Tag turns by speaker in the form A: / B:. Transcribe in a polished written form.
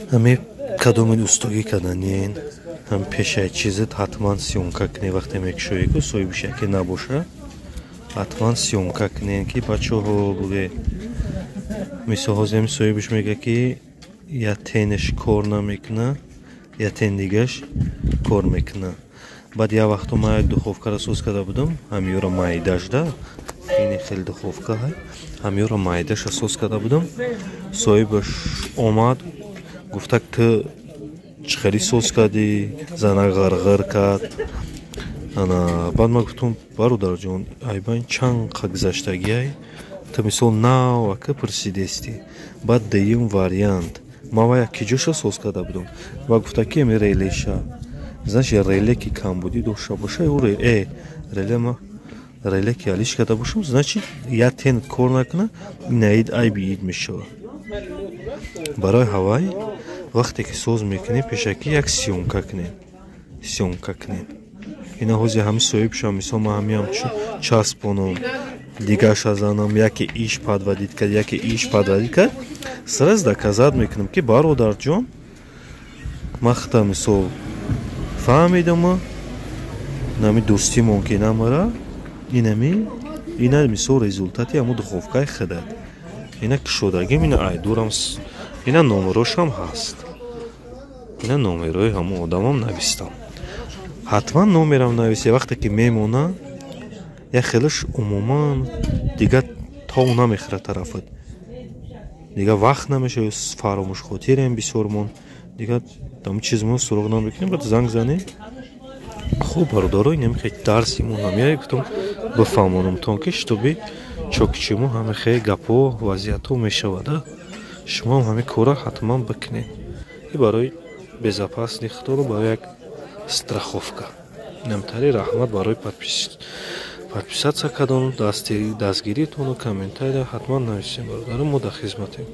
A: Ҳами кадомин устогӣ карданиен, ҳам пешаи чизет ҳатман съёмка кунед. Вақте мекушоӣ, ку соҳибиш яке набоша, ҳатман съёмка кунед, ки бачаҳо буге. Мисол, ҳозир ҳами соҳибиш мега, ки я тенеш кор намекуна, я тен дигаш кор мекуна. Баъд як вақто ман як духовкаро соз карда будам, ҳамиёро майдашда, ини хеле духовка ҳай, ҳамиёро майдаша соз карда будам. Соҳибаш омад, гуфта: «Ту чӣ хеле соз кардӣ?» Зана ғирғир кард. Ана баъд ман гуфтам: «Бародарҷон, айбайн чанд қа гузаштагиай, ту мисол нав ака пурсидестӣ». Баъд дуюм вариант, ман вая киҷоша соз карда будам ва гуфта, ки ами релеша, значит, реле ки камбудӣ дошта боша, реле ма реле ки алиш карда бошам, значит, як тен кор накуна, инаид айби ид мешавад. Барои ҳавай вақте ки соз мекунем, пешакӣ як съёмка кунем, съёмка кунем. Ина ҳозир ҳами соҳибшам, мисол, ман ҳамиам часпонам, дигаша занам, яке иш подводить кард, яке иш подводить кард, сразу доказать мекунам, ки бародарҷон, ман хата, мисол, фаҳмидама, нами дӯстимон ки намара, инами ина, мисол, результати ҳамо духовкаи худат, ина кушодагим, ина айдурам, ина номерошам ҳаст, ина номерои ҳамон одамам навистам. Ҳатман номерам нависе. Вақте ки мемона, як хелаш умуман дигар тов намехӯрад тарафат, дигар вақт намешава, фаромӯшхотирем бисёрмон, дигар ҳамн чизмо суроғ намекунем, баъд занг занем. Хуб, бародаро, инам хе дарси мо ҳамяе, гуфтам бифаҳмонамтон, ки чтобы чокчимо ҳама хе гапҳо, вазъиятҳо мешавада, шумоам ҳамин корро ҳатман бикунед и барои безопасный худро, барои як страховка. Инамтари раҳмат барои подписаться кардану дастгиритону комментария ҳатман нависем. Бародаро, мо дар хизматем.